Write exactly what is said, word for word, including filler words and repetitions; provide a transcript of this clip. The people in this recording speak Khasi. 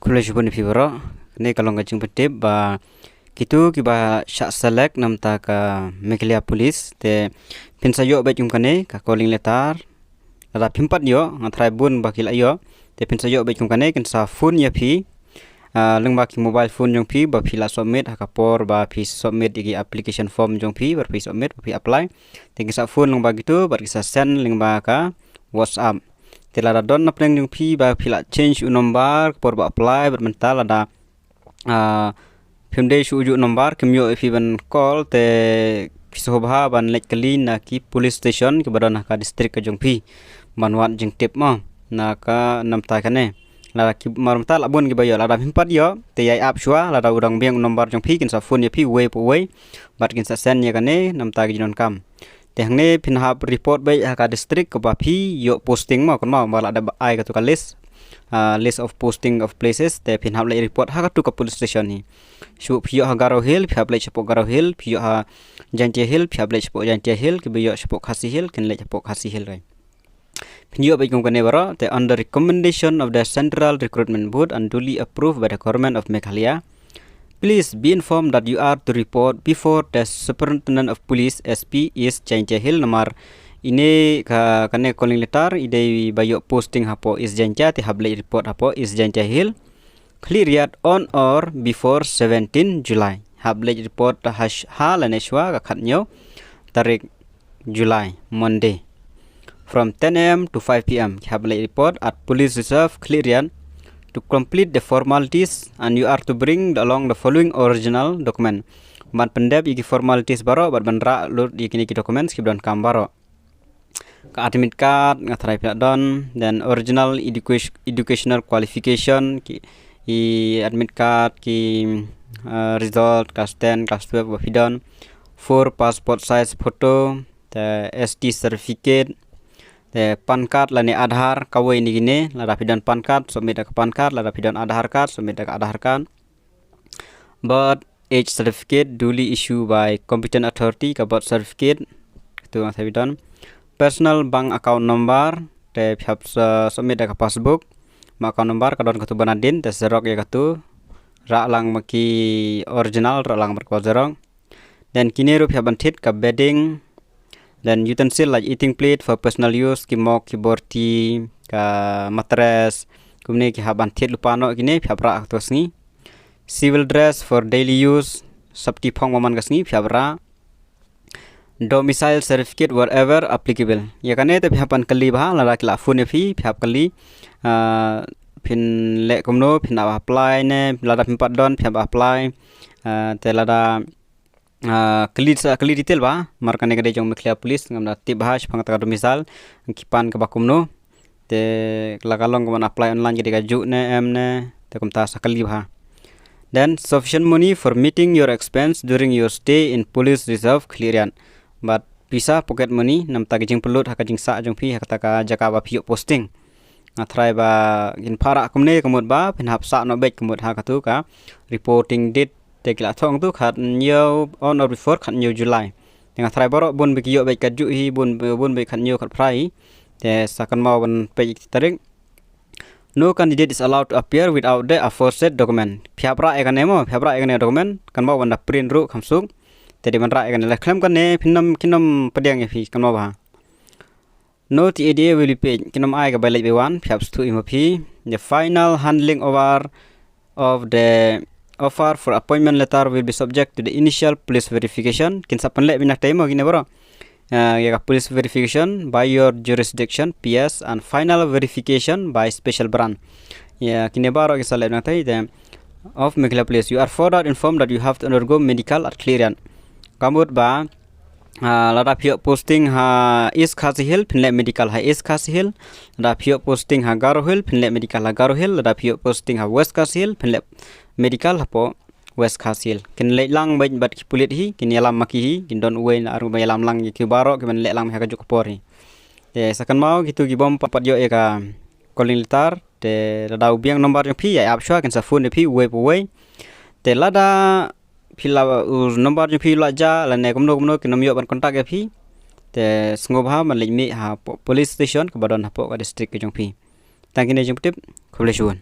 Khublei shibun ïa phi baroh. Kane ka long ka jingpyntip ba kito kiba shah select namar ka Meghalaya Police te phin sa ïoh beit kum kane ka calling letter. Lada phim pat ïoh, nga tharai bun ba ki la ïoh, te phin sa ïoh beit kum kane, kin sa phone ïa phi. Ah, lyngba ki mobile phone jong phi ba phi la submit ha ka por ba phi submit ïa ki application form jong phi, ba phi submit, ba phi apply. Te kin sa phone lyngba kito, bad kin sa send lyngba ka WhatsApp. Te lada don na pdeng jong phi ba phi la change u number ka por ba apply, bad mynta lada, ah, phim dei shuh u number, kim ïoh ïa phi ban call, te phi sngewbha ban leit kylli na ki police station kiba don ha ka district ka jong phi ban wad jingtip mo na ka namar kane. Lada ki, namar mynta la bun kiba ïoh, lada phim pat ïoh te ïai ap shuwa, lada u dang biang u number jong phi kin sa phone ïa phi uwei pa uwei, bad kin sa send ïa kane namar ka jingdonkam. Te hangne phin hap report beit ha ka district kaba phi ïoh posting mo, kynmaw ba la dep ai katu ka list, ah, list of posting of places, te phin hap leit report ha katu ka police station hi. Shu phi ïoh ha Garo Hill, phi hap leit shapoh Garo Hill, phi ïoh ha Jaintia Hill, phi hap leit shapoh Jaintia Hill, kiba ïoh shapoh Khasi Hill kin leit shapoh Khasi Hill re. Phin ïoh beit kum kane baroh, te on the recommendation of the Central Recruitment Board and duly approved by the Government of Meghalaya, please be informed that you are to report before the Superintendent of Police, S P, East Jaintia Hill, namar ine ka, kane calling letter i dei ba ïoh posting hapoh East Jaintia, te hap leit report hapoh East Jaintia Hill. Khliehriat on or before seventeen July. Hap leit report ha sh-, ha lane shuwa ka khathynñiew tarik July, Monday, from ten A M to five P M. Ki hap leit report at Police Reserve Khliehriat to complete the formalities, and you are to bring along the following original document. Ban pyndep ïa ki formalities baroh, bad ban rah lut ïa kine ki documents kiba donkam baroh. Ka admit card, nga tharai phi la don, then original education, educational qualification, ki, ki admit card, ki, uh, result class ten, class twelve ba phi don, four passport size photo, te S T certificate, te PAN card lane Aadhaar, kawei na kine, lada phi don PAN card, submit da ka PAN card, lada phi don Aadhaar card, submit da ka Aadhaar card. Birth, age certificate duly issued by competent authority, ka birth certificate, katu nga tharai phi don. Personal bank account number, te phi hap sa submit da ka passbook. Ma account number ka don katu ba nadien, te xerox ïa katu. Rah lang ma ki original, rah lang ma ka xerox. Then kine ruh phi hap ban thied ka bedding. Then utensil like eating plate for personal use, ki mok, ki borti, ka mattress, kumne ki hap ban thied lypa noh kine, phi hap rah ha katu ka sngi. Civil dress for daily use, sopti phong ba man ka sngi, phi hap rah. Domicile certificate wherever applicable. Ïa kane te phi hap ban kylli bha, lada ki la phone ïa phi, phi hap kylli. Ah, phin leh kumno, phin hap apply ne, lada phim pat don, phi hap apply. Ah, te lada ah, kylli sa, kylli detail bha, namar kane ka dei jong Meghalaya Police, ngam da tip bha shaphang kata ka domicile, ki pan kaba kumno. Te la ka long ka ban apply online ka dei kajuh ne em ne, te kumta sa kylli bha. Then sufficient money for meeting your expense during your stay in Police Reserve Khliehriat. Bad pisa pocket money, namar ka jingpynlut ha ka jingsah jong phi ha kata ka jaka ba phi ïoh posting. Nga tharai ba kin pharah kumne ka mut ba phin hap sah noh beit ka mut ha katu ka reporting date, te ki la thong tu khathynñiew, on or before khathynñiew July. Te nga tharai baroh bun ba ki ïoh beit kajuh hi, bun, bun beit khathynñiew khatphra hi. Te sa kynmaw ban peit ïa ki tarik. No candidate is allowed to appear without the aforesaid document. Phi hap rah ïa kane mo, phi hap rah ïa kane document, kynmaw ban da print ruh kham suk. Te dei ban rah ïa kane, la khlem kane phin nym, kin nym pdiang ïa phi, kynmaw bha. No T A D A will be paid. Kin nym ai ka bai leit bai wan, phi hap sngewthuh ïa ma phi. The final handing over of the offer for appointment letter will be subject to the initial police verification. Kin sa pynleh beit na time mo kine baroh. Ah, ïa ka police verification by your jurisdiction, P S, and final verification by special branch. Ïa kine baroh kin sa leh beit na time of Meghalaya Police. You are further informed that you have to undergo medical at Khliehriat. Ka mut ba, ah, lada phi ïoh posting ha East Khasi Hills, phin leh medical ha East Khasi Hills. Lada phi ïoh posting ha Garo Hills, phin leh medical ha Garo Hills. Lada phi ïoh posting ha West Khasi Hills, phin leh medical hapoh West Khasi Hills. Kin leit lang beit bad ki pulit hi, kin ïalam ma ki hi, kin don uwei na arngut ba ïalam lang ïa ki baroh, ki ban leh lang ha kajuh ka por hi. Te sa kynmaw kito ki bym pat ïoh ïa ka calling letter, te lada u biang number jong phi, ïa ap shuwa, kin sa phone ïa phi uwei pa uwei. Te lada phi la, u number jong phi la jah, lane kumno kumno, kin nym ïoh ban contact ïa phi. Te sngewbha ban leit mih hapoh police station kaba don hapoh ka district ka jong phi. Tang kine jingpyntip, khublei shibun.